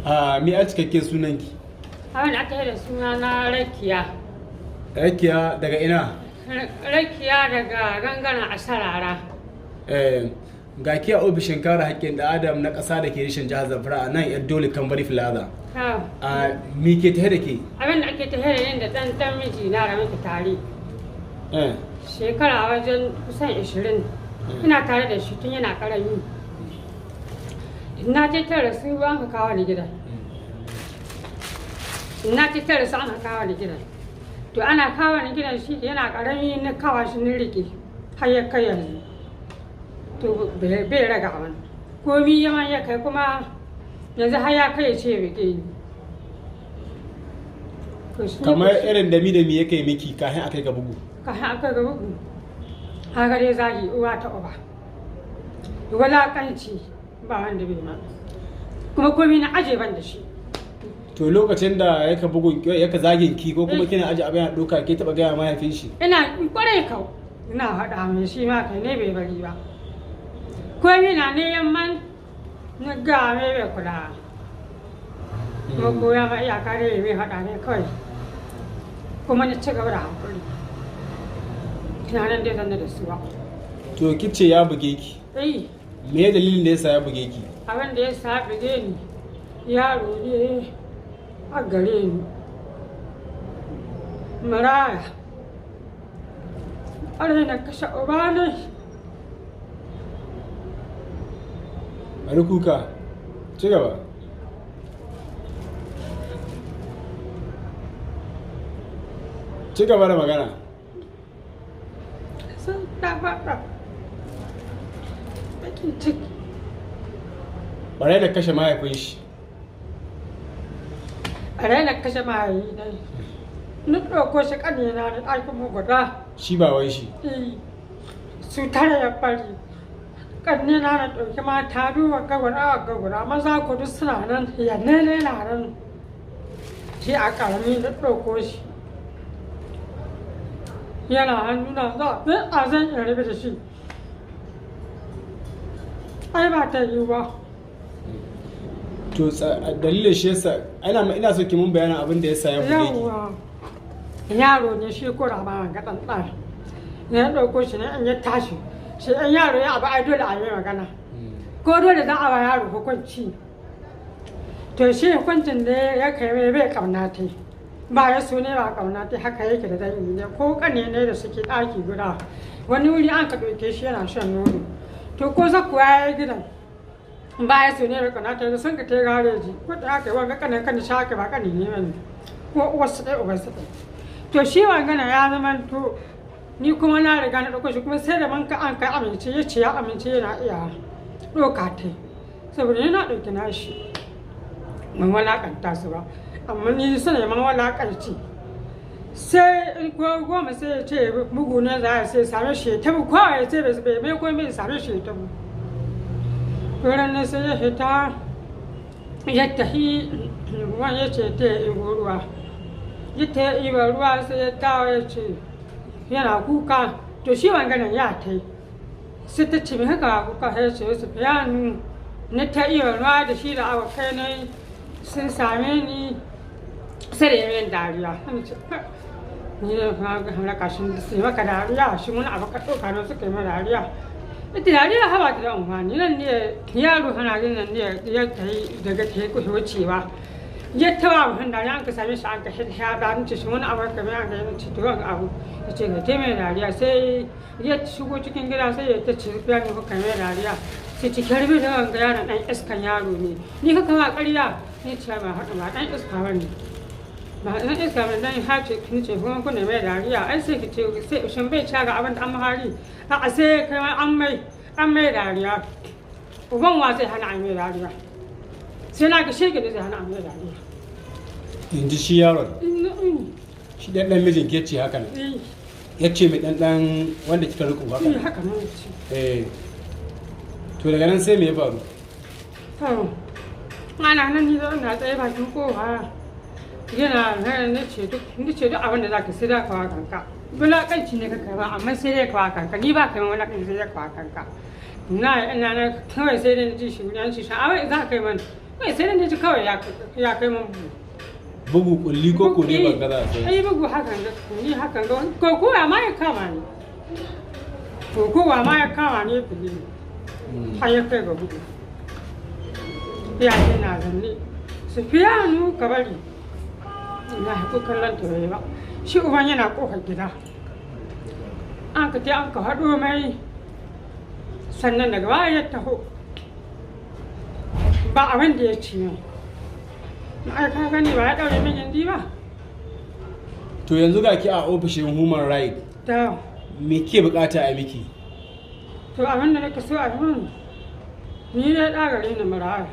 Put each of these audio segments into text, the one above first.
A mi a cikakken sunanki? Abin da aka yi da suna na Rakiya. Rakiya daga ina? Rakiya daga gangaren Asarara. Eh, ga ki a ofishin kare haƙƙin ɗan adam na ƙasa da ke reshen jihar Zamfara a nan yar Dole Kamfani Plaza. A mi ke tafe da ke? Abin da ake tafiya da da ɗan ɗan miji na da muke tare. Shekara wajen kusan 20. Ina tare da shi tun yana ƙarami. Na ce ta rasu an ka kawo ni gidan. Na ce ta rasu an ka kawo ni gidan. To ana kawo ni gidan, shi yana ƙarami na kawo shi ni riƙe har ya kai yanzu. To bai raga wani. Komi yaman ya kai kuma yanzu har ya kai ya ce bige ni. To shi ne. Kamar irin da mi da mi yake miki kafin a kai ga bugu? Kafin aka ga bugu, haka dai zagi uwa ta uba, walakanci, ba wanda bai ma, kuma komi na aje ban da shi. To lokacin da yaka bugun, yaka zagin ki, ko kuma kina aje abin a ɗauka, ke taɓa gaya mahaifin shi? Ina kwarai kau, ina faɗa mai, shi ma kai ne bai bari ba. Komi na ne yamman na ga mai, bai kula, kuma ko ya ma iyaka dai mai faɗa ne kawai, kuma ni ci gaba da hankuri, tunanin dai zan da su ba. To kice ya buge ki? Eh. Me dalilin da yasa ya buge ki? Abin da ya sa buge ni, yaro ne a gare ni, maraya, ƙwarai na kashe uba ne. Bari kuka, ci gaba. Ci gaba da magana. Sun ta faɗa bakin ciki. Bare da kashe mahaifin shi. Ƙwarai na kashe mahaifi ne, na ɗauko shi ƙanina da ɗakin mu guda. Shi ba wai shi. Eh, su tare ya bari, ƙannena na ɗauki mata biyu, wa gagura gagura, maza ku duk suna nan, yanne ne na nan, shi a ƙarami na ɗauko shi, yana hannuna za a zan iya rabe da shi? Ai ba ta yi ba. To dalilin shi yasa ina so ki mun bayanin abin da yasa ya buge ki. Yawwa, yaro ne shi, kura ma ga ɗan ɗan ya ɗauko shi ne, in ya tashi shi in yaro ya abu, ai dole a yi magana, ko dole za a ba yaro hukunci. To shi hukuncin da ya kai mai, bai kamna ta ba, ya so ne ba kamna ta, haka yake da dangi ne ko kane ne da suke ɗaki guda. Wani wuri an ka ɗauke shi yana shan nono, to ko zakuwa ya yi gidan, ba ya so ne da kamna ta, sun ka ta gareji ko da aka yi wanga kanin kan shi haka, ba kane ne bane, ko uwarsu ɗaya ubansu ɗaya. To shi wangana ya zama, to ni kuma na riga na ɗauko shi, kuma sai da man ka an kai amince, ya ce ya amince yana iya ɗauka ta, saboda ni na ɗauki nashi, ban walaƙanta su ba, amma ni suna neman walaƙanci. Sai in ko goma sai ya ce bugu ne za a sai same shi ya tabu, ko ya ce bai mai ko mai same shi ya tabu. Wurin nan sai ya fita ya tafi, wani ya ce ta ya ibo ruwa, ya ta ibo ruwa, sai ya dawo ya ce yana kuka. To shi wanganan ya ta yi, sai ta ce mai haka kuka? Sai ya ce wasu fiyanu na ta iya ruwa da shi da abokai ne sun same ni, sai da yayin dariya. An ce, "Ka, ni da na kashin su yi maka dariya, shi wani abu ka ɗauka ne suka yi ma dariya." Ita dariya haba ta da amfani nan ne, yaro hana nan ne ya ta yi daga ta yi wucewa, ya taba mutum dariya, an ka same shi, an ka ya da an ce shi wani abu ka mai, an ka yi ce to wani abu ya ce ga te mai dariya. Sai ya shigo cikin gida, sai ya ta ce ya ne kuka mai dariya? Sai cikin rabi da wanga yaron ɗan iskan yaro ne, ni ka kama ƙarya ni ce ba haɗu ba, ɗan iska ba ne, ba ɗan iska ba dan ha ce ni ce kuma kuna mai dariya. Ai sai ki ce sai shin bai ci ga abin da an mahari a sai kai ma an mai dariya, uban wa zai hana an mai dariya? Sai na ga shege da zai hana an mai dariya. In ji shi yaron. Shi ɗan ɗan mijin ke ce haka nan? Ya ce mai ɗan ɗan wanda kika riko haka nan? Haka nan ce. Eh. To daga nan sai me ya faru? To ana nan, ni zauna tsaye bakin kofa, yana nan, ni ce duk abin da zaka sai da ka wa kanka wulaƙanci ne ka kai ba, amma sai dai ka wa kanka, ni ba ka yi wulaƙanci, sai dai ka wa kanka. Na ina na kawai sai dai na ji shi, na ci shi awai za ka yi man. Kai sai na ji kawai ya kai mun bugu. Bugu kulli ko ko ne ban gaza sai. Ai bugu hakan ga ni hakan ga ko kowa ma ya kama ni. Ko kowa ma ya kama ni bugu. Har ya kai ga bugu. Ya ce na zanne. Sufiyanu ka bari. Na ko kallon ta bai ba. Shi uban yana kofar gida. An ka ce an ka haɗo mai sannan daga baya ya taho. Ba abin da ya ci mai. Ai ka gani ba ya ɗaure min gindi ba. To yanzu ga ki a ofishin human right. Ta Me ke bukata a miki? To abin da nake so a yi ni dai ɗa gare ni maraya.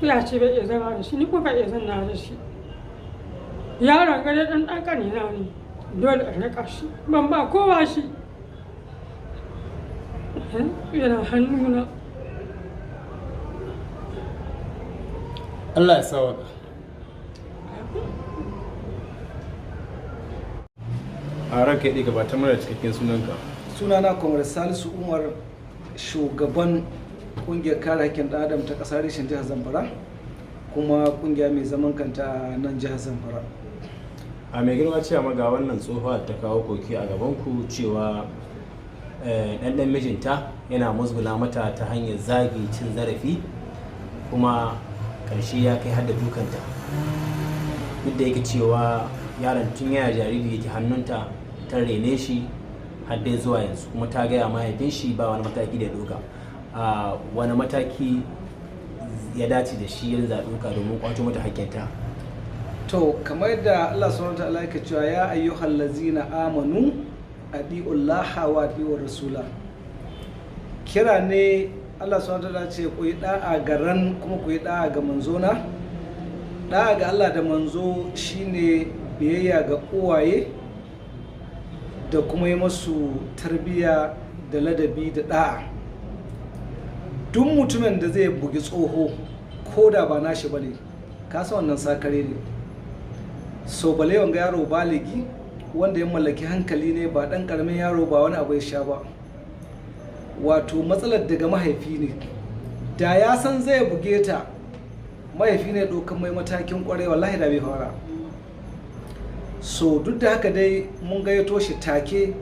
Ya ce bai iya zama da shi, ni ko bai iya zanna da shi. Yaron gare ɗan ɗan ƙanina ne, dole in riƙa shi, ban ba kowa shi. Yana hannuna. Allah ya sawaka. A ranka ya gabatar mana da cikakken sunanka. Sunana Kwamar Salisu Umar, shugaban kungiyar kare hakkin ɗan adam ta ƙasa reshen jihar Zamfara, kuma kungiya mai zaman kanta a nan jihar Zamfara. A mai girma cewa ga wannan tsohuwa ta kawo koki a gabanku cewa ɗan mijinta yana musguna mata ta hanyar zagi, cin zarafi, kuma ƙarshe ya kai har da dukanta, duk da yake cewa yaron tun yana jariri yake hannunta, ta rene shi har dai zuwa yanzu, kuma ta gaya mahaifin shi ba wani mataki da ya ɗauka. A wani mataki ya dace da shi yanzu a ɗauka domin kwato mata hakkinta? To, kamar yadda Allah subhanahu wa ta'ala yake cewa ya ayyuhal ladzina amanu adiullaha wa adiur rasula. Kira ne Allah subhanahu wa ta'ala ce ku yi da'a ga ran kuma ku yi da'a ga manzona. Da'a ga Allah da manzo shine biyayya ga uwaye da kuma yi masu tarbiyya da ladabi da da'a. Duk mutumin da zai bugi tsoho ko da ba nashi bane, ka san wannan sakare ne. So bale wanga yaro baligi wanda ya mallaki hankali ne, ba dan karamin yaro ba, wani abu ya sha ba. Wato matsalar daga mahaifi ne. Da ya san zai buge ta, mahaifi ne ɗaukan mai matakin kwarai, wallahi da bai fara. So duk da haka dai mun gayyato shi take,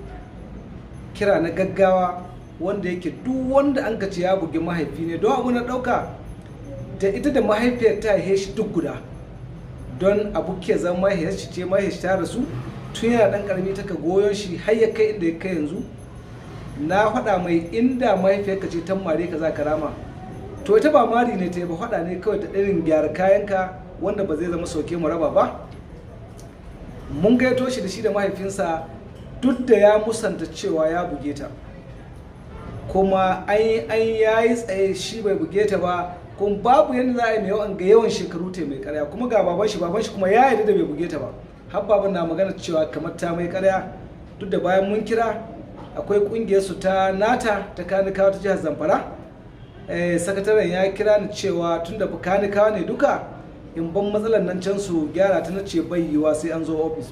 kira na gaggawa, wanda yake duk wanda an ka ce ya bugi mahaifi ne, don abu na ɗauka da ita da mahaifiyar ta haihe shi duk guda, don abu ke zama mahaifiyar shi ce, mahaifiyar ta rasu tun yana ɗan ƙarami ta ka goyon shi har ya kai inda ya kai yanzu. Na faɗa mai inda mahaifiyar ka ce ta mare ka za ka rama, to ita ba mari ne ta yi ba, faɗa ne kawai ta irin gyara kayanka wanda ba zai zama sauke mu raba ba. Mun gaito shi da shi da mahaifinsa, duk da ya musanta cewa ya buge ta, kuma an yayi tsaye shi bai buge ta ba, kuma babu yadda za a yi mai yawan ga yawan shekaru ta mai karya, kuma ga baban shi, baban shi kuma ya yarda da bai buge ta ba, har baban na magana cewa kamar ta mai karya. Duk da bayan mun kira akwai kungiyar su ta nata ta kanikawa ta jihar Zamfara, sakataren ya kira ni cewa tun da kanikawa ne duka in ban matsalar nan can su gyara ta, nace bai yiwa sai an zo ofis,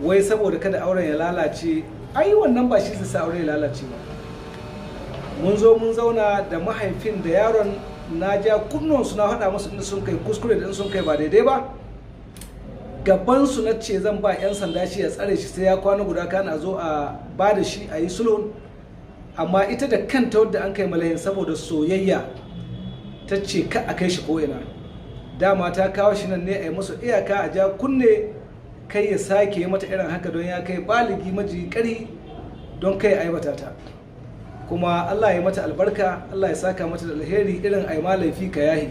wai saboda kada auren ya lalace. Ai wannan ba shi zai sa auren ya lalace ba. Mun zo mun zauna da mahaifin da yaron, na ja kunnuwan su, na haɗa musu inda sun kai kuskure da in sun kai ba daidai ba. Gaban su na ce zan ba 'yan sanda shi ya tsare shi sai ya kwana guda kana zo a ba da shi a yi sulhun. Amma ita da kanta wadda an kai malahin saboda soyayya ta ce ka a kai shi ko'ina. Dama ta kawo shi nan ne a yi musu iyaka, a ja kunne kai ya sake yi mata irin haka, don ya kai baligi maji kari, don kai aibata ta. Kuma Allah ya mata albarka, Allah ya saka mata da alheri, irin ai ma laifi ka yahi.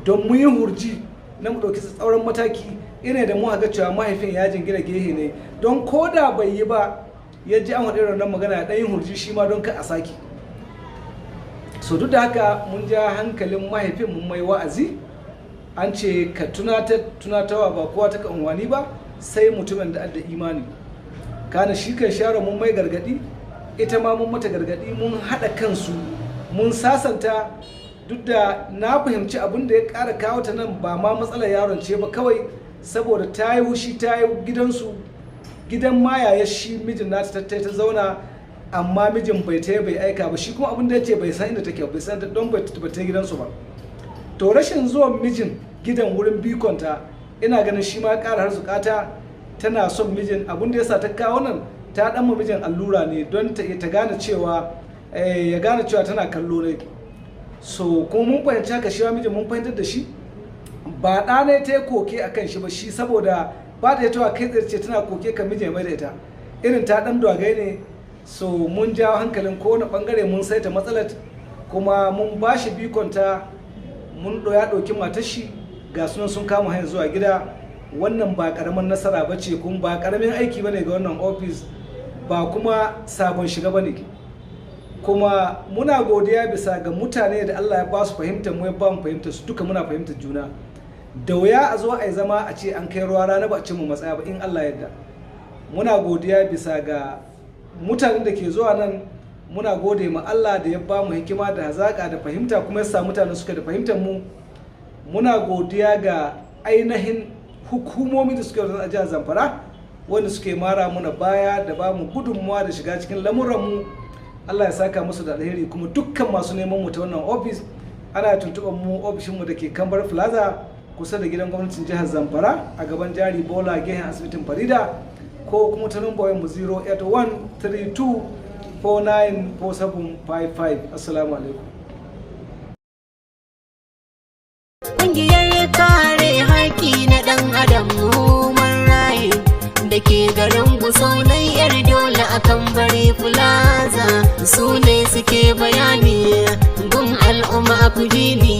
Don mu yi hurji na mu ɗauki tsauran mataki ina da mu ga cewa mahaifin ya jingina gehe ne, don ko da bai yi ba ya ji an irin wannan magana ya ɗan yi hurji shi ma don ka a sake. So duk da haka mun ja hankalin mahaifin, mun mai wa'azi, an ce ka tunatawa ba kowa ta kan wani ba sai mutumin da adda imani. Kana shi kan share mun mai gargadi, ita ma mun mata gargadi, mun haɗa kansu mun sasanta. Duk da na fahimci abin da ya ƙara kawo ta nan ba ma matsalar yaron ce ba kawai, saboda ta yi hushi ta yi gidansu, gidan ma yaya shi mijin nata ta ta zauna, amma mijin bai ta bai aika ba, shi kuma abin da ya ce bai san inda take bai san don bai ta gidansu ba. To rashin zuwan mijin gidan wurin bikonta, ina ganin shi ma ƙara harzukata. Tana son mijin. Abin da yasa ta kawo nan, ta dan ma mijin allura ne don ta gane cewa ya gane cewa tana kallo ne. So kuma mun fahimci haka, shi ma mijin mun fahimtar da shi ba ɗa ne ta yi koke a kan shi ba shi, saboda ba ta cewa kai tsaye ce tana koke kan mijin ya mai da ita, irin ta ɗan dogai ne. So mun jawo hankalin kowane ɓangare, mun saita matsalar, kuma mun ba shi bikonta, mun ya ɗauki matar shi, ga sunan sun kama hanyar zuwa gida. Wannan ba ƙaramin nasara ba ce, kuma ba ƙaramin aiki ba ne ga wannan ofis, ba kuma sabon shiga ba ne. Kuma muna godiya bisa ga mutane da Allah ya ba su fahimtar mu, ya ba mu fahimtar su, duka muna fahimtar juna. Da wuya a zo a yi zama a ce an kai ruwa rana ba a cimma matsaya ba, in Allah yadda. Muna godiya bisa ga mutanen da ke zuwa nan. Muna gode ma Allah da ya ba mu hikima da hazaka da fahimta, kuma ya sa mutanen suka da fahimtar mu. Muna godiya ga ainihin hukumomi da suke a jihar Zamfara, wanda suke mara muna baya da ba mu gudunmuwa da shiga cikin lamuranmu. Allah ya saka musu da alheri. Kuma dukkan masu neman mu ta wannan ofis, ana tuntuɓar mu ofishinmu da ke Kambar Plaza, kusa da gidan gwamnatin jihar Zamfara, a gaban Jari Bola, gehen asibitin Farida, ko kuma ta number mu 08132494755. Assalamu alaikum. Ƙungiyar kare haƙƙi na ɗan adam, Human Right, da ke garin Gusau na yar dole a Kambari Plaza, su ne suke bayani gun al'umma ku ji ni.